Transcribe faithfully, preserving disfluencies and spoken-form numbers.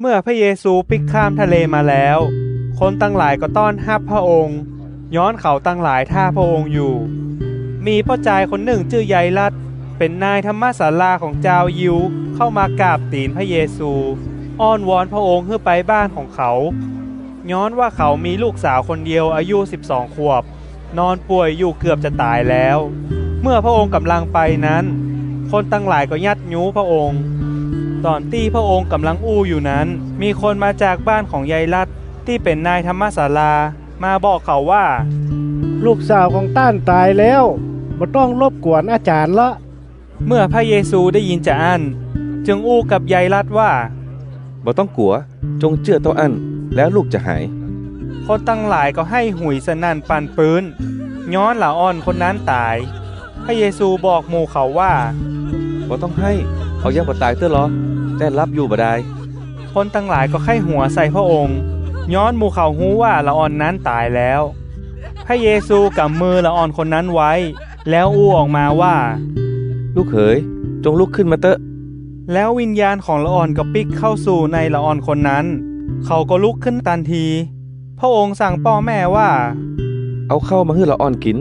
เมื่อพระเยซูปิ๊กข้ามทะเลมาแล้ว คนตังหลายก็ต้อนฮับพระองค์ ย้อนเขาตังหลายถ้าพระองค์อยู่ มีป้อจายคนนึ่งจื้อไยรัส เป๋นนายธรรมศาลาของจาวยิว เข้ามากราบตี๋นพระเยซู อ้อนวอนพระองค์หื้อไปบ้านของเขา ย้อนว่าเขามีลูกสาวคนเดียวอายุสิบสองขวบ นอนป่วยอยู่เกือบจะต๋ายแล้ว เมื่อพระองค์ก่ำลังไปนั้น คนตังหลายก็ยัดยู้พระองค์ ต๋อนตี้พระองค์ก่ำลังอู้อยู่นั้น มีคนมาจากบ้านของไยรัส ตี้เป๋นนายธรรมศาลา มาบอกเขาว่า ลูกสาวของต้านต๋ายแล้ว บ่ต้องรบกวนอาจ๋ารย์ละ เมื่อพระเยซูได้ยินจาอั้น จึงอู้กับไยรัสว่า บ่ต้องกั๋ว จงเจื้อเต้าอั้น แล้วลูกจะหาย คนตังหลายก็ไห้หุยสนั่นปั่นปื๊น ย้อนหลาอ่อนคนนั้นต๋าย พระเยซูบอกหมู่เขาว่า บ่ต้องไห้ เขายังบ่ต๋ายเตื้อลอ แต่หลับอยู่บ่ดาย คนตังหลายก็ใค่หัวใส่พระองค์ ย้อนหมู่เขาฮู้ว่าหลาอ่อนนั้นต๋ายแล้ว พระเยซูก๋ำมือหลาอ่อนคนนั้นไว้ แล้วอู้ออกมาว่า ลูกเหย จงลุกขึ้นมาเต๊อะ แล้ววิญญาณของหลาอ่อนก็ปิ๊กเข้าสู่ในหลาอ่อนคนนั้น เขาก็ลุกขึ้นตันที พระองค์สั่งป้อแม่ว่า เอาข้าวมาหื้อหลาอ่อนกิ๋น